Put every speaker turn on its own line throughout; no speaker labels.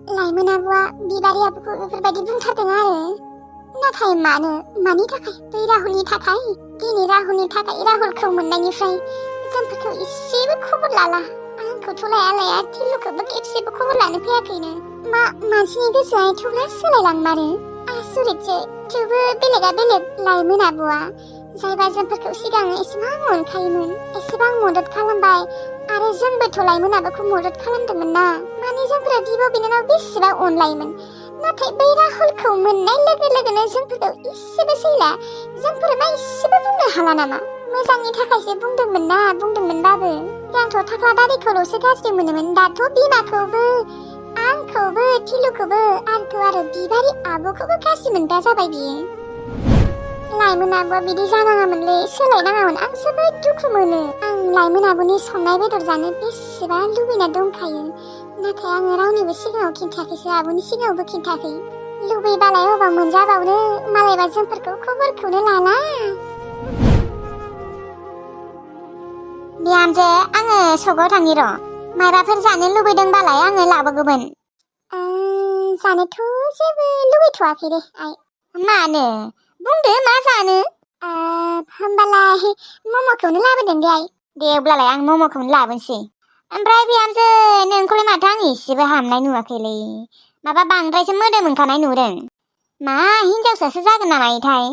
लाइमोन आब'आ बिबारि आब'खौ बेफोरबायदि बुंथारदों आरो नाथाय मानि थाखाय बै राहुलनि थाखाय दिनै राहुलनि थाखाय राहुलखौ मोननायनिफ्राय जोंफोरखौ एसेबो खबर लाला आंखौथ' लाया थिलुखौबो खेबसेबो खबर लानो फैयाखैनो मानसिनि गोसोआ थेवब्ला सोलायलांमारो आसरितसो थेवबो बेलेगा बेलेग लाइमोन आब'आ जायबा जोंफोरखौ सिगां एसेबां अनखायोमोन एसेबां मदद खालामबाय आरो जोंबोथ' लाइमोन आब'खौ मदद खालामदोंमोन ना माने जोंफोरा बिब' बिनानाव बेसेबा अनलायोमोन नाथाय बै राहुलखौ मोननाय लोगो लोगोनो जोंफोरखौ एसेबो सैला जोंफोर मा एसेबो बुंनो हाला नामा मोजांनि थाखायसो बुंदोंमोनबाबो आंथ' थाख्ला दारिखौल'सो गाज्रि मोनोमोन दाथ' बिमाखौबो आंखौबो थिलुखौबो आरो बिबारि आब'खौबो गाज्रि मोनग्रा जाबाय बियो लाइमोन आब'आ बिदि जानाङामोनलै सोलायनाङामोन आं जोबोद दुखु मोनो आं लाइमोन आब'नि संनाय बेदर जानो बेसेबा लुबैना दंखायो नाथाय आङो रावनिबो सिगाङाव खिन्थायाखैसो आब'नि सिगाङावबो खिन्थायाखै लुबैबालाय अबाव मोनजाबावनो मालायबा जोंफोरखौ खबरखौनो लाला बिहामजो आङो सकआव थांनि र' मायबाफोर जानो लुबैदोंबालाय आङो लाबोगौमोन जानोथ' जेबो लुबैथ'वाखै दे आइ मानो बुंदो मा जानो होमबालाय मम'खौनो लाबोदों दे आइ दे अब्लालाय आं मम'खौनो लाबोनोसै ओमफ्राय बिहामजो नोंखौलाय माथो आं एसेबो हामनाय नुवाखैलै माबा बांद्रायसो मोदोम ओंखारनाय नुदों मा हिनजावसासो जागोन नामाथाय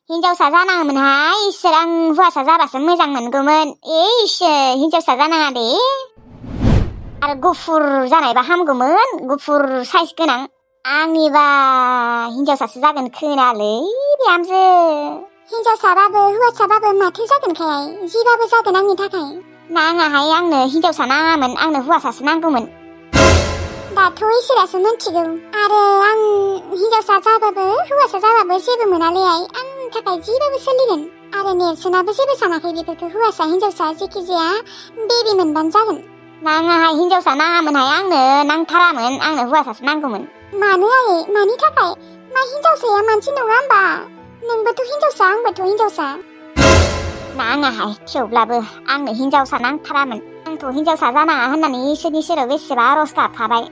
हिनजावसा जानाङामोनहाय इसोर आं हौवासा जाबासो मोजां मोनगौमोन इसोर हिनजावसा जानाङा दे आरो गुफुर जानायबा हामगौमोन गुफुर साइज गोनां आंनिबा हिनजावसासो जागोन खोनालै बिहामजो हिनजावसाबाबो हौवासाबाबो माथो जागोनखाय जिबाबो जागोन आंनि थाखाय नाङाहाय आंनो हिनजावसा नाङामोन आंनो हौवासासो नांगौमोन दाथ' इसोरासो मिथिगौ आरो आं हिनजावसा जाबाबो हौवासा जाबाबो जेबो मोनालै आइ आंनि थाखाय जिबाबो सोलिगोन आरो नेरसोनाबो जेबो सानाखै बेफोरखौ हौवासा हिनजावसा जेखि जाया बेबि मोनबानो जागोन नाङाहाय हिनजावसा नाङामोनहाय आंनो नांथारामोन आंनो हौवासासो नांगौमोन मानो आइ मानि थाखाय मा हिनजावसाया मानसि नङा होमबा नोंबोथ' हिनजावसा आंबोथ' हिनजावसा नाङाहाय थेवब्लाबो आंनो हिनजावसा नांथारामोन आंथ' हिनजावसा जानाङा होननानै इसोरनि सेराव बेसेबा आर'ज गाबखाबाय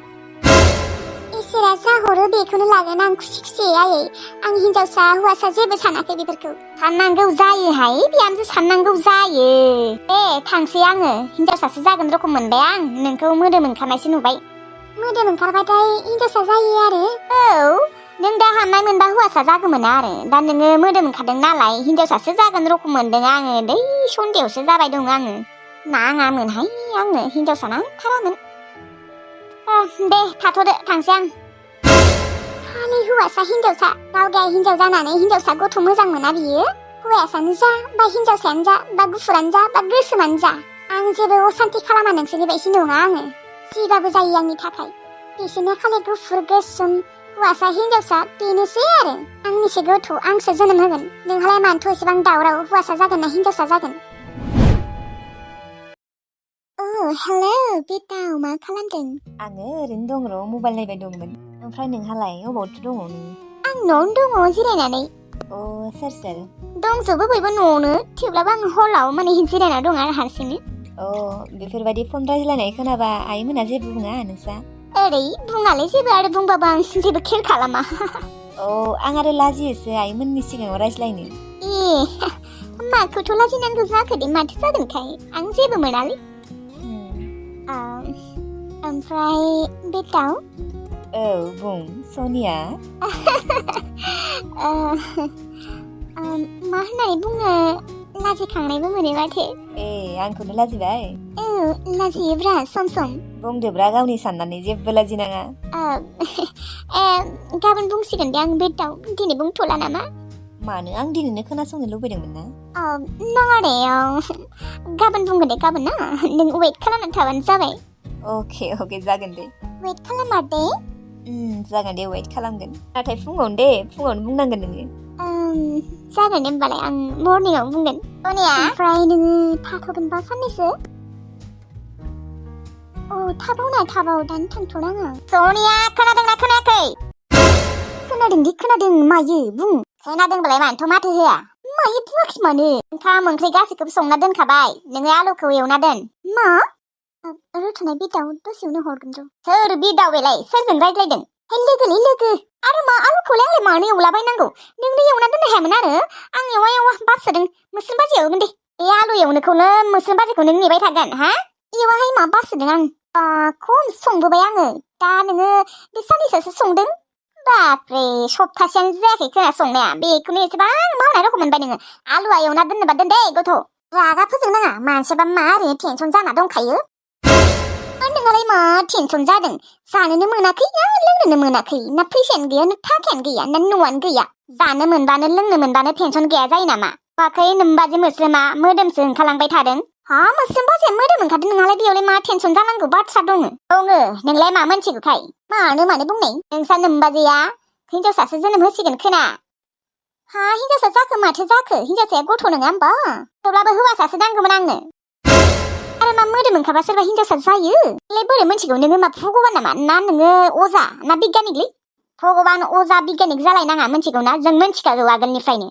इसोरा जा हरो बेखौनो लागोन आं खुसि खुसि आयै आं हिनजावसा हौवासा जेबो सानाखै बेफोरखौ साननांगौ जायोहाय बिहामजो साननांगौ जायो थांसै आङो हिनजावसासो जागोन रखम मोनबाय आं नोंखौ मोदोम ओंखारनायसो नुबाय मोदोम ओंखारबाथाय हिनजावसा जायो आरो औ नों दा हामनाय मोनबा हौवासा जागौमोन आरो दा नोङो मोदोम ओंखारदों नालाय हिनजावसासो जागोन रखम मोनदों आङो दै सन्देहसो जाबाय दं आङो नाङामोनहाय आंनो हिनजावसा नांथारामोन दे थाथ'दो थांसै आं खालि हौवासा हिनजावसा गावगाय हिनजाव जानानै हिनजावसा गथ' मोजां मोना बियो हौवासानो जा बा हिनजावसायानो जा बा गुफुरानो जा बा गोसोमानो जा आं जेबो असान्ति खालामा नोंसोरनि बायदि नङा आङो जिबाबो जायो आंनि थाखाय बिसोरनो खालि गुफुर गोसोम हौवासा हिनजावसा बेनोसै आरो आंनिसो गथ' आंसो जोनोम होगोन नोंहालाय मानोथ' एसेबां दावराव हौवासा जागोन ना हिनजावसा जागोन हेलौ बेटाव मा खालामदों
आङो ओरैनो दं र' मबाइल नायबाय दंमोन ओमफ्राय नोंहालाय अबावथो दङ नों
आं न'आवनो दङ जिरायनानै
सोर
दंजोबो बयबो न'आवनो थेवब्लाबो आं हलाव माने जिरायना दं आरो हारसिंनो
बेफोरबायदि फन रायज्लायनाय खोनाबा आइमोना जेबो बुङा नोंसा
ओरै बुङालै जेबो आरो बुंबाबो आं जेबो खेल खालामा
आं आरो लाजियोसो आइमोननि सिगाङाव रायज्लायनो
माखौथ' लाजिनांगौ जाखो दे माथो जागोनखाय आं जेबो मोनालै ओमफ्राय बेटाव
बुं सनिया
मा होननानै बुङो लाजिखांनायबो मोनो माथो
आंखौनो लाजिबाय
लाजियोब्रा सम सम
बुंदोब्रा गावनि साननानै जेबो लाजिनाङा
गाबोन बुंसिगोन दे आं बेटाव दिनै बुंथ'ला नामा
मानो आं दिनैनो खोनासंनो लुबैदोंमोन ना
नाङा दे गाबोन बुंगोन दे गाबोन ना नों वेट खालामनानै थाबानो जाबाय
अके जागोन दे
वेट खालामा दे
जागोन दे वेट खालामगोन नाथाय फुङावनो बुंनांगोन नोङो
जागोन दे होमबालाय आं मर्निंआव बुंगोन ओमफ्राय नोङो थाथ'गोनबा साननैसो थाबाव दानो थांथ'नाङा सनिया खोनादोंना खोनायाखै खोनादोंदि खोनादों मायो बुं खोनादोंबालाय मानोथ' माथो होआ मायो बुङाखै मानो ओंखाम ओंख्रि गासैखौबो संना दोनखाबाय नोङो आलुखौ एवना दोन मा रुथुनाय बिदाव दसेयावनो हरगोन र'। सोर बिदाव बेलाय सोरजों रायज्लायदों? हे लोगो आरो मा आलुखौलाय आंलाय मानो एवलाबायनांगौ? नोंनो एवना दोननो हायामोन आरो आं एवा बासोदों मोस्रोम बाजि एवगोन दे। बे आलु एवनोखौनो मोस्रोम बाजिखौ नों नेबाय थागोन हा? एवाहाय मा बासोदों आं। खम संबोबाय आङो। दा नोङो बे साननैसोसो संदों। बाप्रे सप्तासेयानो जायाखै खोना संनाया। बेखौनो एसेबां मावनाय रखम मोनबाय नोङो। आलुआ एवना दोननोबा दोन दे गथ'। रागा फोजोंनाङा मानसियाबा मा ओरैनो टेनसन जाना दंखायो। नोंहालाय मा टेनसन जादों? जानोनो मोनाखै ना लोंनोनो मोनाखै? ना फैसायानो गैया ना थाखायानो गैया ना न'आनो गैया? जानो मोनबानो लोंनो मोनबानो टेनसन गैया जायो नामा? बाखै नोमबाजै मोस्रोमा मोदोमसो ओंखारलांबाय थादों। हा मोस्रोम बाजैया मोदोम ओंखारदों नोंहालाय बेयावलाय मा टेनसन जानांगौ बाथ्रा दङ? नोंलाय मा मोनथिगौखाय? मानो बुंनाय? नोंसा नोमबाजैया हिनजावसासो जोनोम होसिगोन खोना। हा हिनजावसा जाखो माथो जाखो? हिनजावसाया गथ' नङा होमबा? थेवब्लाबो हौवासासो नांगौमोन आंनो। आरो मा मोदोम ओंखारबा सोरबा हिनजावसा जायो? नोंलाय बोरै मोनथिगौ? नोङो मा भगबान नामा? ना नोङो अजा ना बिगियानिकलै? भगबान अजा बिगियानिक जालायनाङा मोनथिगौ ना? जों मोनथिखागौ आगोलनिफ्रायनो।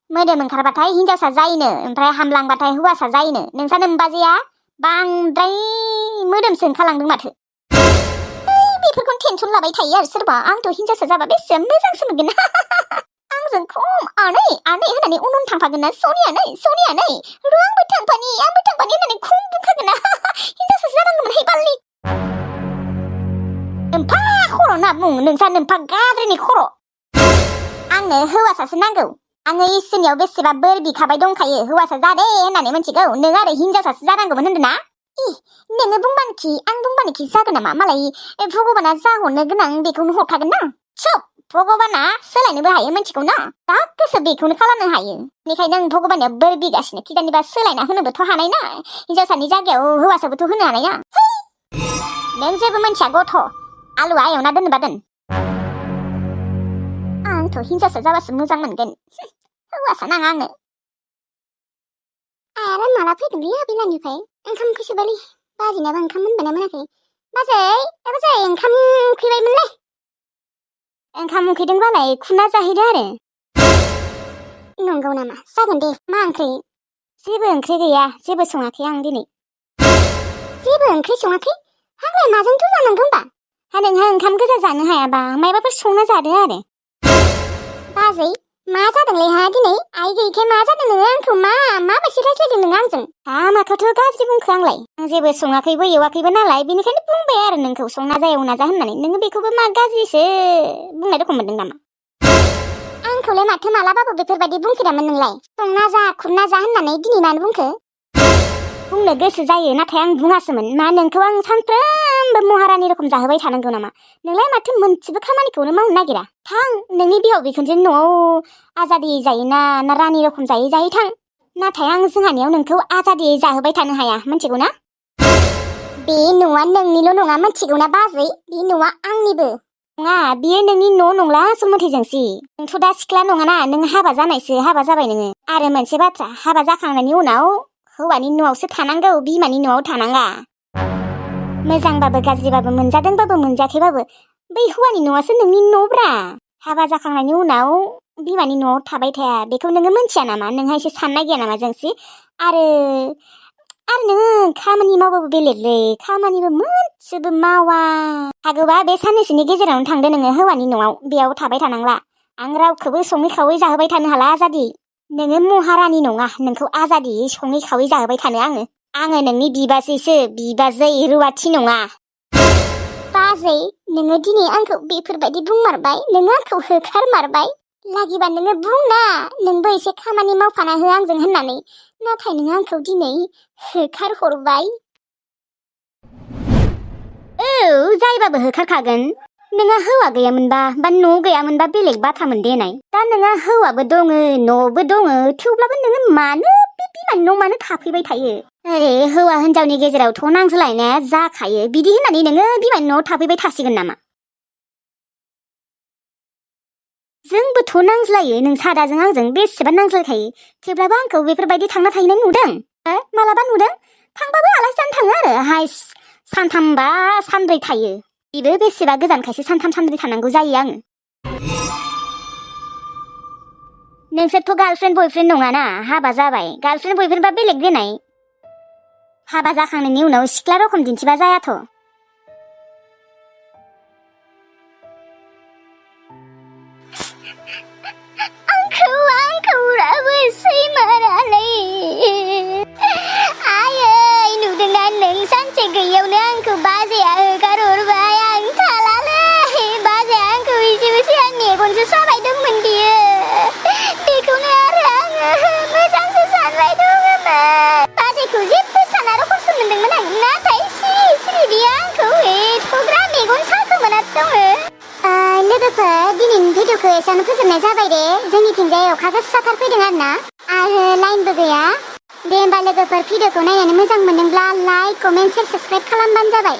मोदोम ओंखारबाथाय हिनजावसा जायोनो ओमफ्राय हामलांबाथाय हौवासा जायोनो। नोंसा नोमबाजैया बांद्राय मोदोमसो ओंखारलांदों माथो। बेफोरखौनो टेनसन लाबाय थायो आरो सोरबा। आंथ' हिनजावसा जाबा बेसे मोजांसो मोनगोन। आंजों खम आनै होननानै उन थांफागोन ना सनिया नै र' आंबो थांफानि होननानै खम बुंखागोन ना। हिनजावसासो जानांगौमोनहाय बालनि। नोमफा खर' ना बुं नोंसा नोमफा गाज्रिनि खर'। आंनो हौवासासो नांगौ। आङो इसोरनियाव बेसेबा बोर बिखाबाय दंखायो हौवासा जादे होननानै मोनथिगौ। नों आरो हिनजावसासो जानांगौमोन होनदों ना? नोङो बुंबानोखि आं बुंबानोखि जागोन नामा? मालाय भगबाना जा हरनो गोनां बेखौनो हरखागोन ना। सब भगबाना सोलायनोबो हायो मोनथिगौ ना? दा गोसो बेखौनो खालामनो हायो। बेनिखायनो आं भगबाननियाव बोर बिगासिनो खिजानिबा सोलायना होनोबोथ' हानाय ना। हिनजावसानि जायगायाव हौवासाबोथ' होनो हानाय ना। नों जेबो मोनथिया गथ'। आलुआ एवना दोननोबा दोन। आंथ' हिनजावसा जाबासो मोजां मोनगोन। हौवासा नाङा आंनो। आरो माला फैगोनलै बेलानिफ्राय? ओंखाम उखैसोबायलै। बाजैनाबो ओंखाम मोनबायना मोनाखै? बाजै ओंखाम उखैबायमोनलै। ओंखाम उखैदोंबालाय खुना जाहैदो आरो। नंगौ नामा? जागोन दे। मा ओंख्रि? जेबो ओंख्रि गैया। जेबो सङाखै आं दिनै। जेबो ओंख्रि सङाखै? हाग्राया माजोंथ' जानांगौ होनबा? नोंहा ओंखाम गोजा जानो हायाबा मायबाफोर संना जादो आरो। बाजै मा जादोंलै हा दिनै? आइ गैयिखाय मा जादों नोङो आंखौ माबायदि रायज्लायदों नोङो आंजों? माखौथ' गाज्रि बुंखो आंलाय? आं जेबो सङाखैबो एवाखैबो नालाय बेनिखायनो बुंबाय आरो नोंखौ संना जा एवना जा होननानै। नोङो बेखौबो मा गाज्रिसो बुंनाय रखम मोनदों नामा? आंखौलाय माथो मालाबाबो बेफोरबायदि बुंफेरामोन नोंलाय? संना जा खुरना जा होननानै दिनै मानो बुंखो? बुंनो गोसो जायो नाथाय आं बुङासोमोन। मा नोंखौ आं सानफ्रोमबो महारानि रखम जाहोबाय थानांगौ नामा? नोंलाय माथो मोनसेबो खामानिखौनो मावनो नागिरा। थां नोंनि बिहाव बिखुनजोनि न'आव आजादि जायोना ना रानि रखम जायै थां। नाथाय आं जोंहानियाव नोंखौ आजादियै जाहोबाय थानो हाया मोनथिगौ ना? बे न'आ नोंनिल' नङा मोनथिगौ ना बाजै? बे न'आ आंनिबो। नङा बियो नोंनि न' नंला सुमथि जोंसि। नोंथ' दा सिख्ला नङाना नों हाबा जानायसो हाबा जाबाय नोङो। आरो मोनसे बाथ्रा हाबा जाखांनायनि उनाव हौवानि न'आवसो थानांगौ बिमानि न'आव थानाङा। मोजांबाबो गाज्रिबाबो मोनजादोंबाबो मोनजायाखैबाबो बै हौवानि न'आसो नोंनि न'ब्रा। हाबा जाखांनायनि उनाव बिमानि न'आव थाबाय थाया बेखौ नोङो मोनथिया नामा? नोंहा एसे साननाय गैया नामा जोंसि? आरो नोङो खामानि मावबाबो बेलेगलै खामानिबो मोनसेबो मावा। हागौबा बे साननैसोनि गेजेरावनो थांदो नोङो हौवानि न'आव। बेयाव थाबाय थानांला। आं रावखौबो सङै खावै जाहोबाय थानो हाला आजादि। नोङो महारानि नङा नोंखौ आजादि सङै खावै जाहोबाय थानो आङो नोंनि बिबाजैसो बिबाजै रुवाथि नङा। बाजै नोङो दिनै आंखौ बेफोरबायदि बुंमारबाय। नोङो आंखौ होखारमारबाय। लागिबा नोङो बुंना नोंबो एसे खामानि मावफाना हो आंजों होननानै। नाथाय नोङो आंखौ दिनै होखारहरबाय। औ जायबाबो होखारखागोन। नोंहा हौवा गैयामोनबा बा न' गैयामोनबा बेलेग बाथ्रामोन देनाय। दा नोंहा हौवाबो दङ न'बो दङ थेवब्लाबो नोङो मानो बे बिमानि न' मानो थाफैबाय थायो? अरे हौवा हिनजावनि गेजेरावथ' नांज्लायनाया जाखायो। बिदि होननानै नोङो बिमानि न'आव थाफैबाय थासिगोन नामा? जोंबोथ' नांज्लायो नों सादाजों आंजों बेसेबा नांज्लायखायो। थेवब्लाबो आंखौ बेफोरबायदि थांना थाहैनाय नुदों? मालाबा नुदों? थांबाबो आलासि जानो थाङो आरो हाइस सानथामबा सानब्रै थायो। बेबो बेसेबा गोजानखायसो सानथाम सानब्रै थानांगौ जायो आङो। नोंसोरथ' गार्लफ्रेन्ड बयफ्रेन्ड नङाना हाबा जाबाय। गार्लफ्रेन्ड बयफ्रेन्डबा बेलेग देनाय। हाबा जाखांनायनि उनाव सिख्ला रखम दिन्थिबा जायाथ'। आंखौ राबोसै मारालै। आयै नुदोंना नों सानसे गैयियावनो आंखौ बाजैया होगारहरबाय। आं थालालै। बाजैया आंखौ एसेबो सिगां मेगनसो साबाय दंमोन बियो। बेखौनो आरो आङो मोजांसो सानबाय दङमोन। बाजैखौ जेबो साना रखमसो मोनदोंमोन आं, नाथाय सिरि सिरि बियो आंखौ एथ'ग्रा मेगन साखोमाना दङ। लोगोफोर दिनैनि भिडिअखौ एसेयावनो फोजोबनाय जाबाय दे। जोंनिथिंजाय अखा गोसाथार फैदों आरोना आरो लाइनबो गैया। दे होमबा लोगोफोर भिडिअखौ नायनानै मोजां मोनदोंब्ला लाइक, कमेन्ट, शेयार, साबस्क्राइब खालामबानो जाबाय।